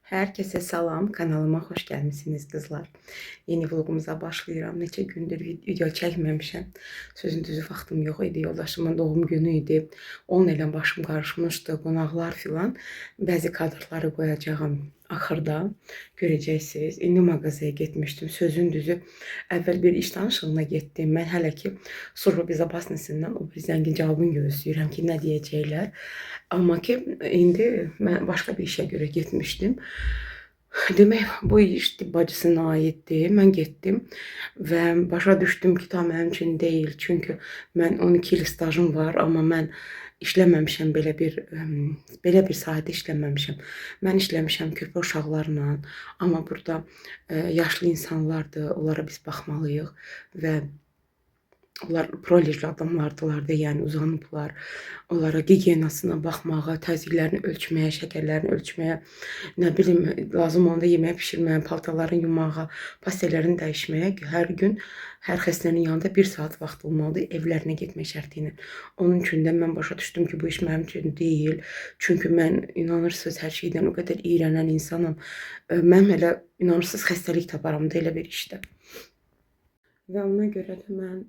Herkese salam, kanalıma hoş gelmişsiniz kızlar. Yeni vlogumuza başlayıram. Neçə gündür video çəkməmişəm. Sözün düzü vaxtım yox idi. Yoldaşımın doğum günü idi. Onunla elə başım qarışmışdı, qonaqlar filan. Bəzi kadrları qoyacağam axırda. Görəcəksiniz. İndi mağazaya getmişdim. Sözün düzü əvvəl bir iş danışığına getdim. Mən hələ ki Служба безопасности-dən o bir zəngin cavabını gözləyirəm ki, nə deyəcəklər. Amma ki indi mən başqa bir işə görə getmişdim. Demək, bu iş tibb bacısına aiddir. Mən getdim və başa düşdüm ki, tam mənim üçün deyil. Çünki mən 12 il stajım var, amma mən işləməmişəm belə bir sahədə işləməmişəm. Mən işləmişəm körpə uşaqlarla, amma burada yaşlı insanlardır, onlara biz baxmalıyıq və onlar prolejli adamlardılar da, yəni uzanıblar. Onlara gigiyenasına baxmağa, təzyiqlərini ölçməyə, şəkərlərini ölçməyə, nə bilim, lazım olanda yemək bişirməyə, paltarlarını yumağa, pastellərini dəyişməyə hər gün hər xəstənin yanında bir saat vaxt olmalıdır evlərinə getmək şərti ilə. Onun üçün də mən başa düşdüm ki, bu iş mənim üçün deyil. Çünki mən inanırsınız, hər şeydən o qədər iyrənən insanam. Mənim elə inanırsınız, xəstəlik taparam da elə bir işdə. Və ona görə də mən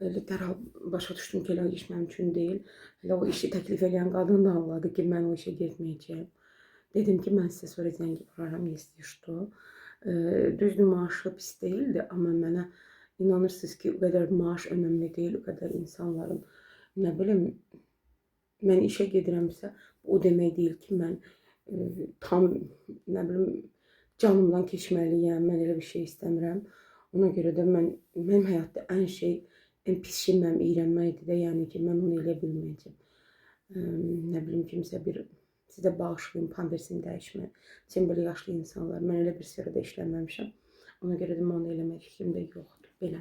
elə dərhal başa düşdüm ki, elə o iş mənim üçün deyil. Elə o işi təklif eləyən qadın da anladı ki, mən o işə getməyəcəyəm. Dedim ki, mən sizə sonra zəng vuraram, если что. Düzdür, maaşı pis deyildi, amma mənə inanırsınız ki, o qədər maaş önəmli deyil, o qədər insanların, nə bilim, mən işə gedirəmsə, o demək deyil ki, mən tam, nə bilim, canımdan keçməliyəm, mən elə bir şey istəmirəm. Ona görə də mənim həyatda ən pis şey mənim iyrənməkdir də, yəni ki, mən onu eləyə bilməyəcəm. Nə bilim, kimsə bir sizə bağışlayın, pampersini dəyişmək. Sən belə yaşlı insanlar, mən elə bir sferada işləməmişəm. Ona görə də mən onu eləmək fikrimdə yoxdur. Belə.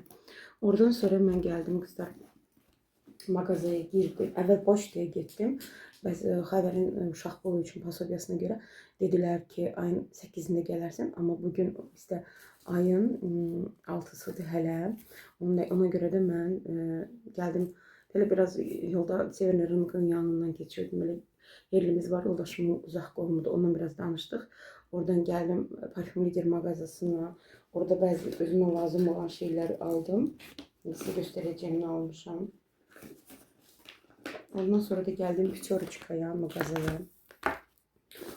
Oradan sonra mən gəldim, qızlar, mağazaya girdim. Əvvəl poçtaya getdim. Bəs Xavərin uşaq pulu üçün posobiyasına görə dedilər ki, ayın 8-də gələrsən, amma bugün bizdə ayın 6-sıdır hələ. Ona görə də mən gəldim. Belə biraz yolda Severny Rınkın yanından keçirdim. Belə yerlimiz var, yoldaşımın uzaq qohumudur. Ondan biraz danışdıq. Oradan gəldim Parfüm Lider mağazasına. Orada bəzi özümə lazım olan şeyləri aldım. İndi sizə göstərəcəyim nə almışam. Ondan sonra da gəldim Pyaterochkaya, mağazaya.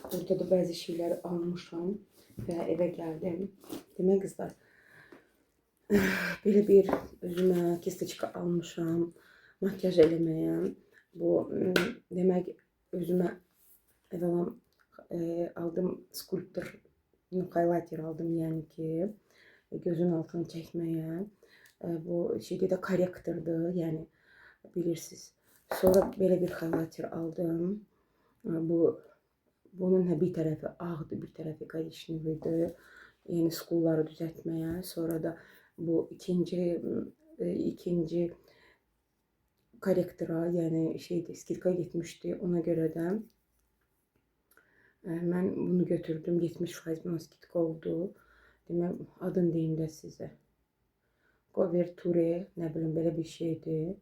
Orada da bəzi şeyləri almışam və evə gəldim. Demək, qızlar, belə bir özümə kistochka almışam makyaj eləməyə. Bu demək, özümə əvvəla aldım skulptor, highlighter aldım, yəni ki, gözün altını çəkməyə. Bu şeydə də korrektordur, yəni bilirsiniz. Sonra belə bir highlighter aldım. Bu bunun bir tərəfi ağdır, bir tərəfi korичневыйdır. Yəni skulları düzəltməyə. Sonra da bu ikinci korrektora, yəni şeydi, skidka getmişdi. Ona görə də mən bunu götürdüm. 70% buna skidka oldu. Demək, adını deyim də sizə. Couverture, nə bilim, belə bir şeydir.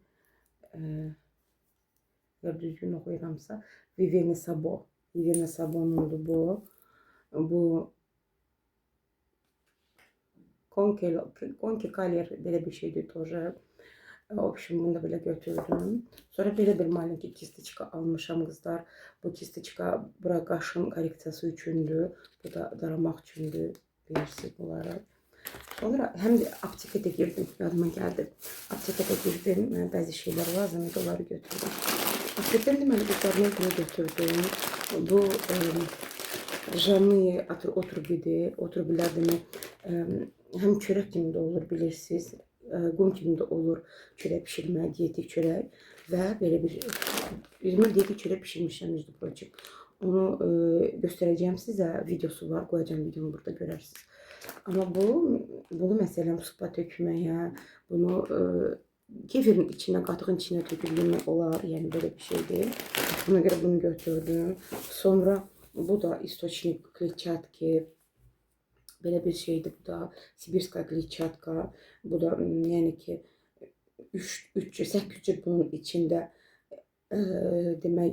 Əgər düzgün oxuyuramsa, Vivienne Sabo. Vivienne Sabonundur bu. Bu Conke Color, belə bir şeydir тоже. В общем, bunu da belə götürdüm. Sonra belə bir malenький kistochka almışam, qızlar. Bu kistochka bura qaşın korreksiyası üçündür. Bu da daramaq üçündür. Bilirsiniz bunları. Sonra həm də apteka da girdim. Yadıma gəldi. Apteka da girdim. Mənə bəzi şeylər lazım idi, onları götürdüm. Aptekdən deməli, qızlar, mən bunu götürdüm. Bu ржаные otrubidir. Otrubilər demək, həm çörək kimi də olur, bilirsiniz. Qum kimi də olur çörək bişirməyə, dietik çörək və belə bir üzümə dietik çörək bişirmişəm, между прочим. Onu göstərəcəyim sizə, videosu var, qoyacağım videomu, burada görərsiniz. Amma bunu məsələn supa tökməyə, bunu kefirin içinə, qatığın içinə töküb yemək olar. Yəni belə bir şeydir. Buna görə bunu götürdüm. Sonra bu da источник клетчатки. Belə bir şeydir bu da. Sibirskaya клетчатка. Bu da yəni ki 3 3 8 cür bunun içində demək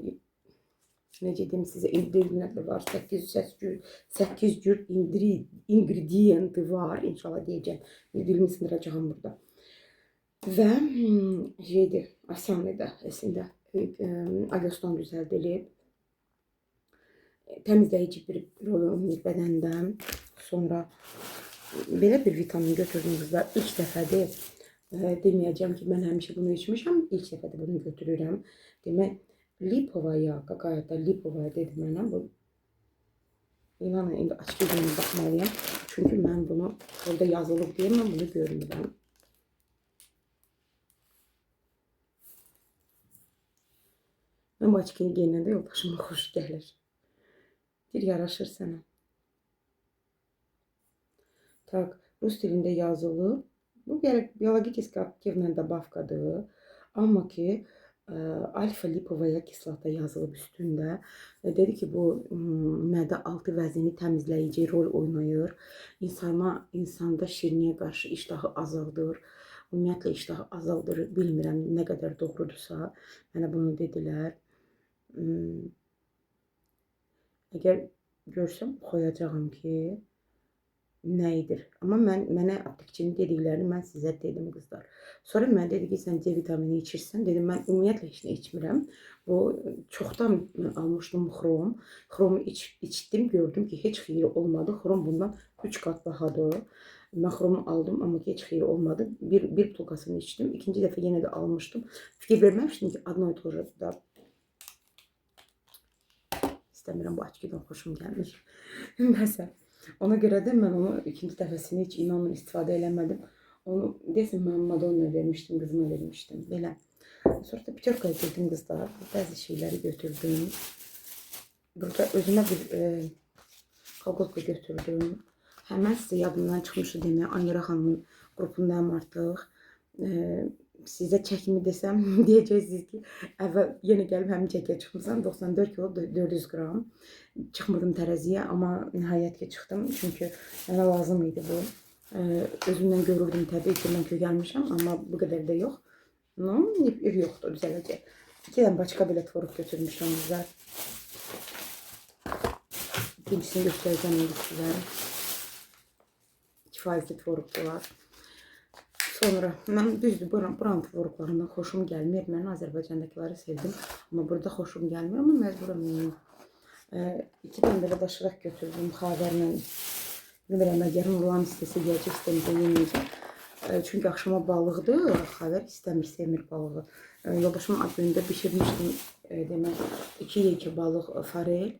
Necə deyim sizə, indirimlər var. 8 cür ingredienti var. İnşallah deyəcəm. Dilimi sındıracağım burada. Və şeydir, asanlıdır əslində. Ayosdan düzəldilib. Təmizləyici bir rol oynayır bədəndə. Sonra belə bir vitamin götürdüm qızlar. İlk dəfədir. Deməyəcəm ki, mən həmişə bunu içmişəm. İlk dəfədir bunu götürürəm. Demək, Lipovaya, какая-то Lipovaya dedi mənə. Bu, inanın, indi açıq edin baxmalıyam. Çünki mən bunu orada yazılıb deyə mən bunu görmürəm. Mən bu açıqını geyinəndə yoldaşıma xoş gəlir. Deyir, yaraşır sənə. Tak, rus dilində yazılıb. Bu biologически aktivная добавkadır. Amma ki, alfa lipovaya kislota yazılıb üstündə. Dedi ki, bu mədə altı vəzini təmizləyici rol oynayır. İnsanda şirniyə qarşı iştahı azaldır. Ümumiyyətlə iştahı azaldır. Bilmirəm nə qədər doğrudursa. Mənə bunu dedilər. Əgər görsəm qoyacağam ki, nə idir. Amma mənə aptekçinin dediklərini mən sizə dedim qızlar. Sonra mənə dedi ki, sən C vitamini içirsən. Dedim, mən ümumiyyətlə heç nə içmirəm. Bu çoxdan mən almışdım xrom. Xromu içdim, gördüm ki, heç xeyri olmadı. Xrom bundan 3 qat bahadır. Mən xromu aldım, amma ki, heç xeyri olmadı. Bir butulkasını içdim. İkinci dəfə yenə də almışdım. Fikir verməmişdim ki, adına da İstəmirəm, bu açkidən xoşum gəlmir. Nəsə. Ona görə də mən onu ikinci dəfəsini heç inanın istifadə eləmədim. Onu deyəsən mən Madonna vermişdim, qızıma vermişdim. Belə. Sonra da Piterkaya girdim qızlar. Bəzi şeyləri götürdüm. Burada özümə bir kolgotka götürdüm. Həmən sizə yadımdan çıxmışdı deməyə. Aynura xanımın qrupundayım artıq. Sizə çəkimi desəm deyəcəksiniz ki, əvvəl yenə gəlib həmin çəkiyə çıxmısan. 94 kilo 400 qram. Çıxmırdım tərəziyə, amma nəhayət ki çıxdım. Çünki mənə lazım idi bu. Özümdən görürdüm təbii ki, mən kökəlmişəm, amma bu qədər də yox. No, iri yoxdur, düzələcək. 2 dənə başqa belə tvorog götürmüşəm qızlar. İkincisini göstərəcəm indi sizə. 2 faizli tvorogdular. Sonra mən düzdür buranın tvoroglarından xoşum gəlmir. Mən Azərbaycandakıları sevdim, amma burada xoşum gəlmir. Amma məcburam yeyim. 2 dənə belə daşıraq götürdüm xavərlə. Bilmirəm, əgər Nurlan istəsə yeyəcək, istəmirsə yeməyəcək. Çünki axşama balıqdır, xavər istəmir, sevmir balığı. Yoldaşımın ad günündə bişirmişdim, demək, 2 yekə balıq farel.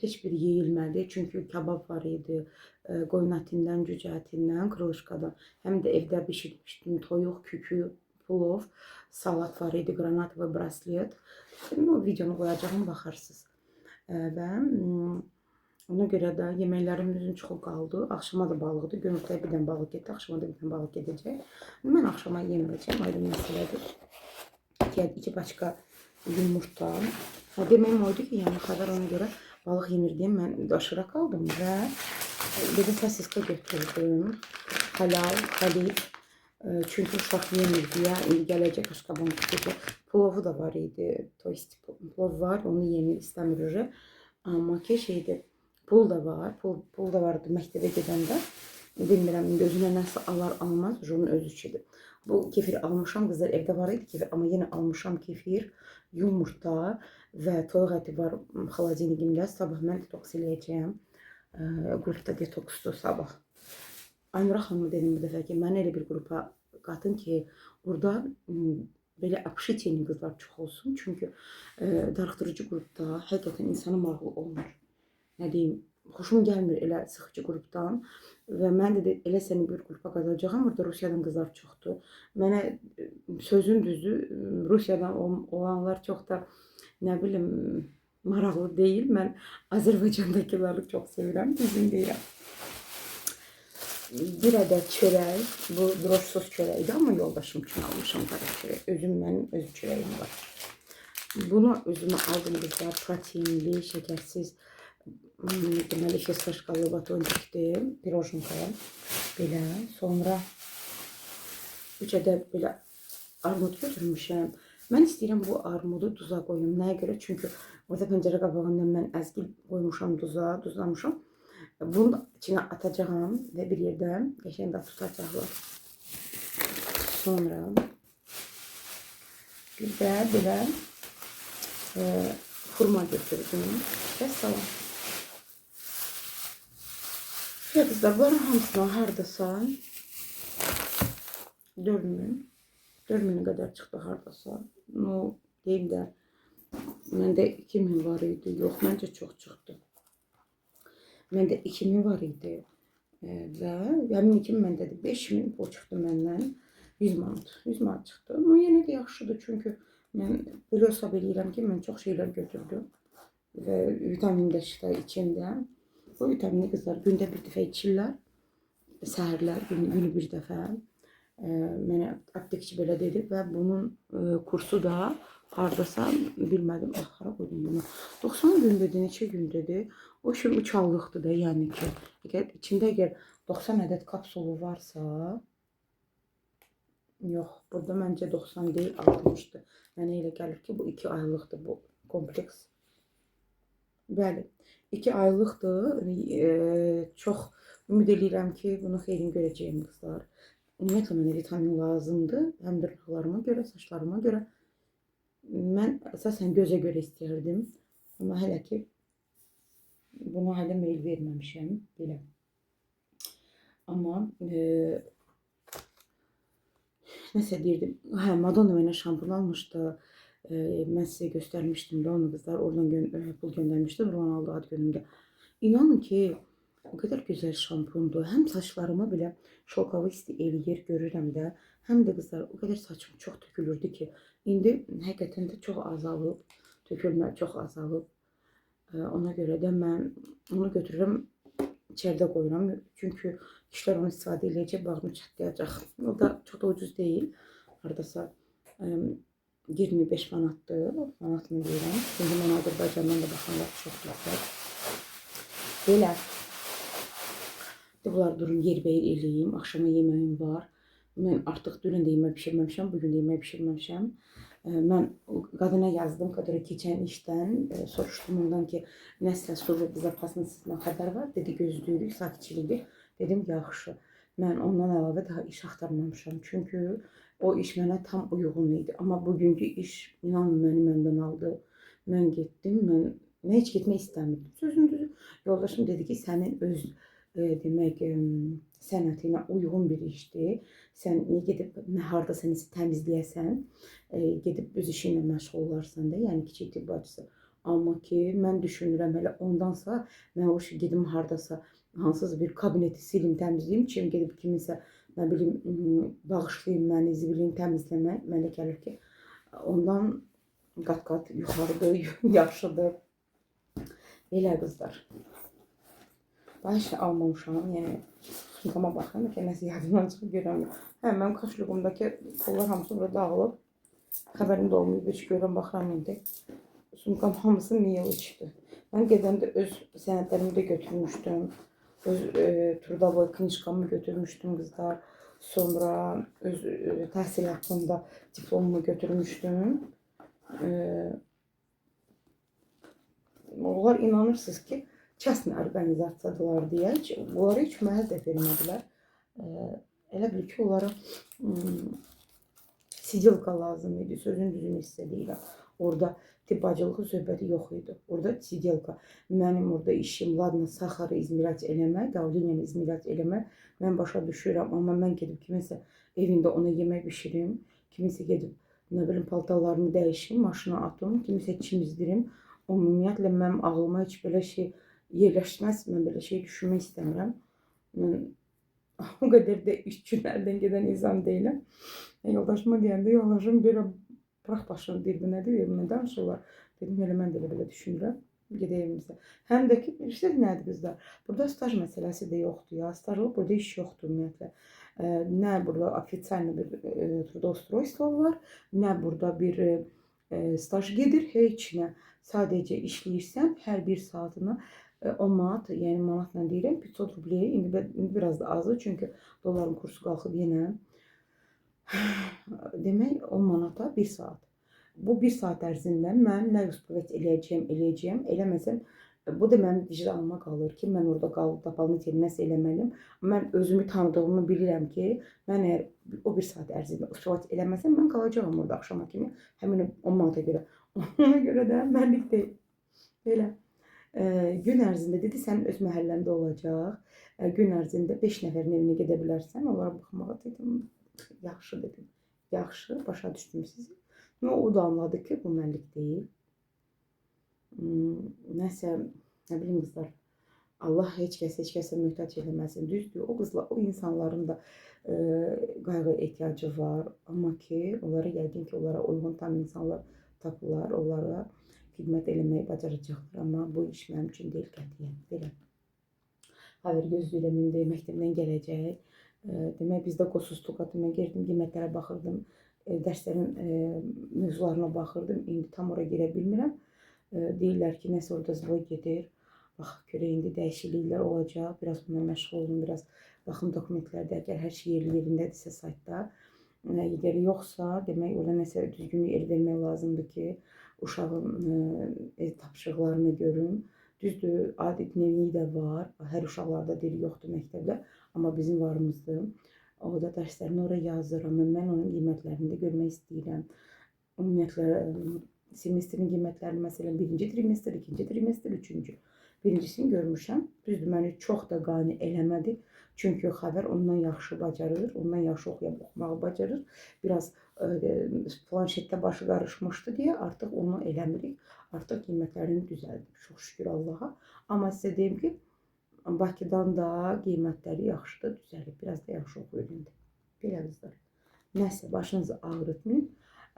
Heç biri yeyilmədi. Çünki kabab var idi. Qoyun ətindən, cücə ətindən, krılışqadan. Həm də evdə bişirmişdim toyuq, kükü, plov, salat var idi, qranat və braslet. Şimdi o videonu qoyacağım, baxarsınız. Və ona görə də yeməklərimizin çoxu qaldı. Axşama da balıqdır. Günortaya bir dənə balıq getdi, axşama da bir dənə balıq gedəcək. Mən axşama yeməyəcəm, ayrı məsələdir. İki paçka yumurta. Ha, deməyim oydu ki, yəni xəbər ona görə balıq yemir deyə mən daşıraq aldım və bir də sosiska götürdüm. Halal, xalif. Çünki uşaq yemir deyə indi gələcək aşqaban tutacaq. Plovu da var idi. To есть plov var, onu yemir, istəmir уже. Amma ki şeydir, pul da var. Pul da vardı məktəbə gedəndə. Bilmirəm, indi özünə nəsə alar almaz, onun özü üçüdür. Bu kefir almışam, qızlar, evdə var idi kefir, amma yenə almışam kefir, yumurta və toyuq əti var xaladenikimdə. Sabah mən detoks eləyəcəyəm. Qrupda detoksdur sabah. Aynura xanıma dedim bu dəfə ki, məni elə bir qrupa qatın ki, orada belə общительный qızlar çox olsun. Çünki darıxdırıcı qrupda həqiqətən insana maraqlı olmur. Nə deyim, xoşum gəlmir elə sıxıcı qrupdan və mən də elə səni bir qrupa qatacağam. Orada Rusiyadan qızlar çoxdur. Mənə sözün düzü Rusiyadan olanlar çox da nə bilim maraqlı deyil. Mən Azərbaycandakıları çox sevirəm, düzün deyirəm. Bir ədəd çörək, bu droşsuz çörəkdir, amma yoldaşım üçün almışam qara çörək. Özüm mənim öz çörəyim var. Bunu özümə aldım qızlar, proteinli, şəkərsiz, deməli fistashkalı batoncikdir, pirojnkaya. Belə. Sonra 3 ədəd belə armud götürmüşəm. Mən istəyirəm bu armudu duza qoyum. Nəyə görə? Çünki Orada pəncərə qabağında mən əzgil qoymuşam duza, duzlamışam. Bunu da içinə atacağam və bir yerdə qəşəng də tutacaqlar. Sonra bir də belə xurma götürdüm. Vəssalam. Ya qızlar, bunların hamısına hardasa 4000, 4000 qədər çıxdı hardasa. No, deyim də, məndə 2000 var idi. Yox, məncə çox çıxdı. Məndə 2000 var idi. Və həmin 2000 məndədir. 5000 pul çıxdı məndən. 100 manat. 100 manat çıxdı. No, yenə də yaxşıdır. Çünki mən belə hesab eləyirəm ki, mən çox şeylər götürdüm. Və vitamin də çıxdı içində. Bu vitamini qızlar gündə bir dəfə içirlər. Səhərlər, günü bir dəfə. Mənə aptekçi belə dedi və bunun kursu da hardasa bilmədim. Ah, hara qoydum bunu? 90 gün dedi, neçə gün dedi. O şimdi 3 aylıqdır da, yəni ki. Əgər içində əgər 90 ədəd kapsulu varsa, yox, burada məncə 90 deyil, 60-dır. Mənə elə gəlir ki, bu 2 aylıqdır bu kompleks. Bəli, 2 aylıqdır. Çox ümid eləyirəm ki, bunu xeyrini görəcəyim qızlar. Ümumiyyətlə mənə vitamin lazımdır. Həm dırnaqlarıma görə, saçlarıma görə. Mən əsasən gözə görə istəyirdim. Amma hələ ki buna hələ meyil verməmişəm. Belə. Amma nəsə deyirdim. Hə, Madonna mənə şampun almışdı. Mən sizə göstərmişdim də onu qızlar. Oradan pul göndərmişdim Ronaldo ad günümdə. İnanın ki, o qədər gözəl şampundur. Həm saçlarıma belə şokalı isti eləyir, görürəm də. Həm də qızlar, o qədər saçım çox tökülürdü ki, indi həqiqətən də çox azalıb. Tökülmə çox azalıb. Ona görə də mən onu götürürəm, içəridə qoyuram. Çünki kişilər onu istifadə eləyəcək, bağrım çatlayacaq. O da çox da ucuz deyil. Hardasa 25 manatdır. Manatını deyirəm. Çünki mən Azərbaycandan da baxanlar çoxdur. Belə. Bunlar durun yerbəyer eləyim. Axşama yeməyim var. Mən artıq dünən də yemək bişirməmişəm, bugün də yemək bişirməmişəm. Mən qadına yazdım, kadro keçən işdən soruşdum ondan ki, nəsə su və bezopasnosından xəbər var. Dedi, gözləyirik, sakitçilikdir. Dedim, yaxşı. Mən ondan əlavə daha iş axtarmamışam. Çünki o iş mənə tam uyğun idi. Amma bugünkü iş, inanın, məni məndən aldı. Mən getdim, mən heç getmək istəmirdim. Sözün düzü, yoldaşım dedi ki, sənin öz demək, sənətinə uyğun bir işdir. Sən niyə gedib nə hardasa nəsə təmizləyəsən, gedib öz işinlə məşğul olarsan da, yəni kiçik tibb bacısı. Amma ki, mən düşünürəm hələ ondansa, mən o işi gedim hardasa hansısa bir kabineti silim, təmizləyim, kim gedib kiminsə, nə bilim, bağışlayın məni, zibilini təmizləmək, mənə gəlir ki, ondan qat-qat yuxarıdır, yaxşıdır. Belə qızlar. Daha heç nə almamışam, yəni sumkama baxıram ki, nəsə yadımdan çıxıb görürəm. Hə, mənim kaşluğumdakı pullar hamısı burada dağılıb. Xəbərim də olmayıb, heç görürəm, baxıram indi. Sumkam hamısı miyel içdi. Mən gedəndə öz sənədlərimi də götürmüşdüm. Öz trudovой knижkamı götürmüşdüm qızlar. Sonra öz təhsil haqqında diplomumu götürmüşdüm. Onlar inanırsınız ki, частный orqanizasiyadılar deyə, onlara heç məhəl də vermədilər. Elə bil ki, onlara sidelka lazım idi. Sözün düzünü sizə deyirəm. Orada tibb bacılığı söhbəti yox idi. Orada sidelka. Mənim orada işim ladno saxarı izmirat eləmək, davleniyanı izmirat eləmək. Mən başa düşürəm, amma mən gedib kiminsə evində ona yemək bişirim, kiminsə gedib nə bilim paltarlarını dəyişim, maşına atım, kimisə çimizdirim. Ümumiyyətlə mənim ağlıma heç belə şey yerləşməz. Mən belə şey düşünmək istəmirəm. Mən o qədər də iş üçün əldən gedən insan deyiləm. Yoldaşıma deyəndə yoldaşım deyir, bırax başını deyir, bu nədir, deyir, bu nə danışırlar. Dedim, elə mən də elə belə düşünürəm. Gedək evimizə. Həm də ki, bilirsiniz nədir qızlar? Burada staj məsələsi də yoxdur ya. Stajlıq burada iş yoxdur ümumiyyətlə. Nə burada ofitsialni bir trudоустройство var, nə burada bir staj gedir, heç nə. Sadəcə işləyirsən hər bir saatını 10 manat, yəni manatla deyirəm, 500 rubleyə, indi biraz da azdır, çünki dolların kursu qalxıb yenə. Demək 10 manata bir saat. Bu bir saat ərzində mən nə успевать eləyəcəyəm, eləyəcəyəm. Eləməsəm bu da mənim vicdanıma qalır ki, mən orada qalıb дополнительно nəsə eləməliyəm. Mən özümü tanıdığımı bilirəm ki, mən əgər o bir saat ərzində успевать eləməsəm, mən qalacağam orada axşama kimi. Həmin o 10 manata görə. Ona görə də mənlik deyil. Belə. Gün ərzində dedi, sənin öz məhəlləndə olacaq. Gün ərzində 5 nəfərin evinə gedə bilərsən. Onlara baxmağa dedim. Yaxşı dedim. Yaxşı, başa düşdüm sizi. No, o da anladı ki, bu mənlik deyil. Nəsə, nə bilim qızlar, Allah heç kəs heç kəsə möhtac eləməsin. Düzdür, o qızlar, o insanların da qayğı ehtiyacı var. Amma ki, onlara yəqin ki, onlara uyğun tam insanlar tapırlar, onlara xidmət eləməyi bacaracaqlar. Amma bu iş mənim üçün deyil qətiyyən. Belə. Xavər gözləyirəm indi məktəbdən gələcək. Demək bizdə Gosusluga demək girdim, qiymətlərə baxırdım, dərslərin mövzularına baxırdım. İndi tam ora girə bilmirəm. Deyirlər ki, nəsə orada сбой gedir. Bax, görək indi dəyişikliklər olacaq. Biraz bununla məşğul olum, biraz baxım dokumentlərdə, əgər hər şey yerli yerindədirsə saytda. Əgər yoxsa, demək orada nəsə düzgün yer vermək lazımdır ki, uşağın tapşırıqlarını görüm. Düzdür, adi дневник də var. Hər uşaqlarda deyir yoxdur məktəbdə, amma bizim varımızdır. O da dərslərini ora yazır, amma mən onun qiymətlərini də görmək istəyirəm. Ümumiyyətlə semestrin qiymətlərini, məsələn, birinci trimestr, ikinci trimestr, üçüncü. Birincisini görmüşəm. Düzdür, məni çox da qane eləmədi. Çünki Xavər ondan yaxşı bacarır, ondan yaxşı oxumağı bacarır. Biraz planşetdə başı qarışmışdı deyə artıq onu eləmirik. Artıq qiymətlərini düzəldib. Çox şükür Allaha. Amma sizə deyim ki, Bakıdan da qiymətləri yaxşıdır, düzəlib. Biraz da yaxşı oxuyur indi. Belə qızlar. Nəsə başınızı ağrıtmayın.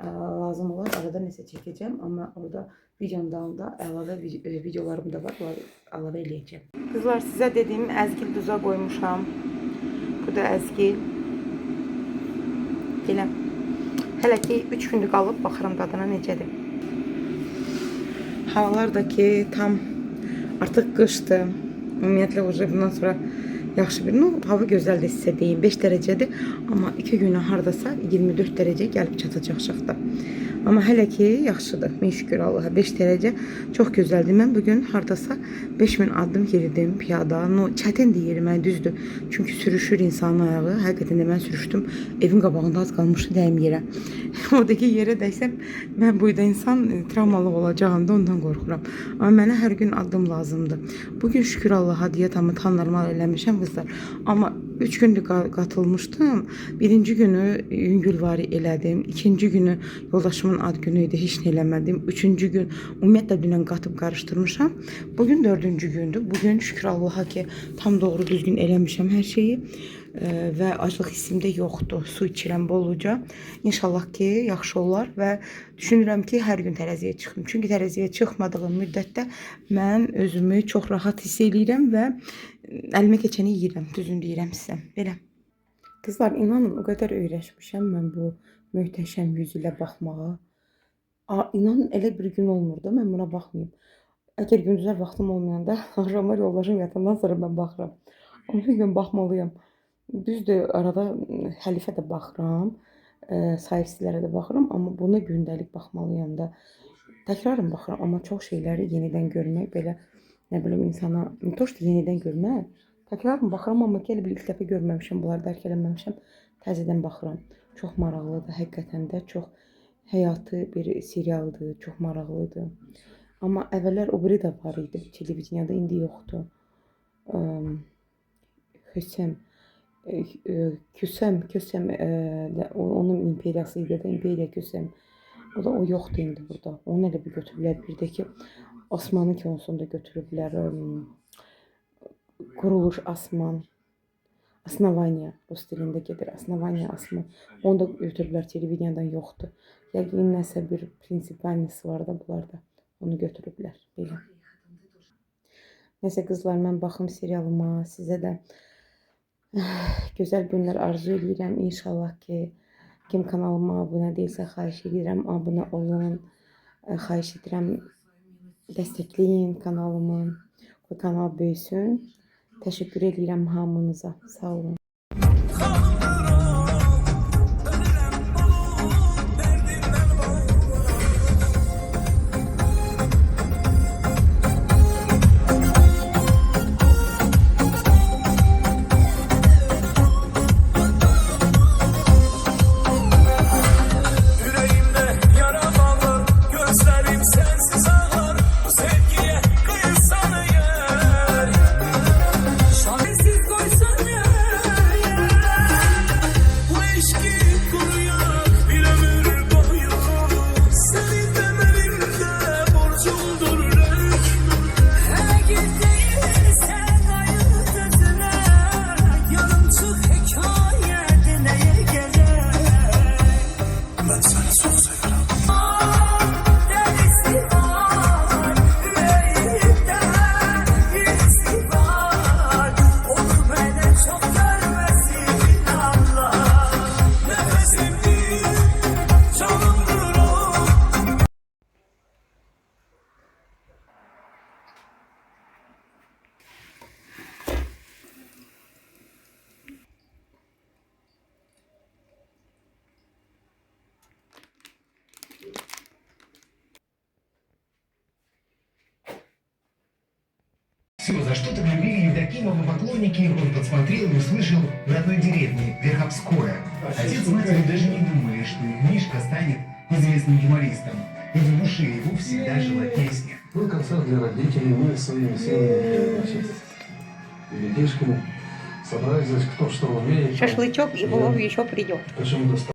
Lazım olar arada nəsə çəkəcəm, amma orada videonun dalında əlavə videolarım da var. Bunları əlavə eləyəcəm. Qızlar, sizə dediyim əzgil duza qoymuşam. Bu da əzgil. Belə. Hələ ki 3 gündür qalıb, baxıram dadına necədir. Havalar da ki tam artıq qışdır. Ümumiyyətlə уже bundan sonra yaxşı bir, no, hava gözəldir sizə deyim. 5 dərəcədir, amma 2 günə hardasa 24 dərəcə gəlib çatacaq şaxta. Amma hələ ki yaxşıdır. Min şükür Allaha 5 dərəcə çox gözəldir. Mən bugün hardasa 5000 addım yeridim piyada. No, çətindir yerimək, düzdür. Çünki sürüşür insanın ayağı. Həqiqətən də mən sürüşdüm. Evin qabağında az qalmışdı dəyim yerə. Oradakı yerə dəysəm mən boyda insan travmalı olacağım da ondan qorxuram. Amma mənə hər gün addım lazımdır. Bugün şükür Allaha dietamı tam normal eləmişəm qızlar. Amma 3 gündür qatılmışdım. Birinci günü yüngülvari elədim. İkinci günü yoldaşımın ad günü idi, heç nə eləmədim. Üçüncü gün ümumiyyətlə dünən qatıb qarışdırmışam. Bugün dördüncü gündür. Bugün şükür Allaha ki tam doğru düzgün eləmişəm hər şeyi. Və aclıq hissim də yoxdur. Su içirəm bolluca. İnşallah ki yaxşı olar və düşünürəm ki hər gün tərəziyə çıxım. Çünki tərəziyə çıxmadığım müddətdə mən özümü çox rahat hiss eləyirəm və əlimə keçəni yeyirəm. Düzünü deyirəm sizə. Belə. Qızlar, inanın o qədər öyrəşmişəm mən bu möhtəşəm yüz ilə baxmağa. A, inanın elə bir gün olmur da mən buna baxmayım. Əgər gündüzlər vaxtım olmayanda axşamlar yoldaşım yatandan sonra mən baxıram. Amma bir gün baxmalıyam. Düzdür, arada xəlifə də baxıram, sahibsizlərə də baxıram, amma buna gündəlik baxmalıyam da. Təkrarən baxıram, amma çox şeyləri yenidən görmək belə nə bilim insana, не то что yenidən görmək, təkrarən baxıram, amma ki elə bil ilk dəfə görməmişəm, bunları dərk eləməmişəm. Təzədən baxıram. Çox maraqlıdır, həqiqətən də çox həyati bir serialdır, çox maraqlıdır. Amma əvvəllər o biri də var idi televizyada, indi yoxdur. Kösem, Kösem, Kösem, onun imperiyası idi də, İmperiya Kösem. O da o yoxdur indi burada. Onu elə bir götürüblər. Bir də ki Osmanlı kinosunu da götürüblər. Kuruluş Osman. Основание rus dilində gedir. Основание Osman. Onu da götürüblər televiziyadan yoxdur. Yəqin nəsə bir принципиальный sı var da bunlarda. Onu götürüblər. Belə. Nəsə qızlar, mən baxım serialıma. Sizə də gözəl günlər arzu eləyirəm. İnşallah ki kim kanalıma abunə deyilsə xahiş edirəm abunə olun. Xahiş edirəm dəstəkləyin kanalımı. Bu kanal böyüsün. Təşəkkür edirəm hamınıza. Sağ olun. Ölürəm dolu, dərdimdən boğuluram. Все, за что так любили Евдокимова поклонники, он подсмотрел и услышал в родной деревне Верховское. Отец с матерью даже не думали, что их Мишка станет известным юмористом. Ведь в душе его всегда жила песня. Был концерт для родителей, мы своими силами, значит, ребятишками собрались, значит, кто что умеет. Шашлычок и плов еще придет. Причем достал.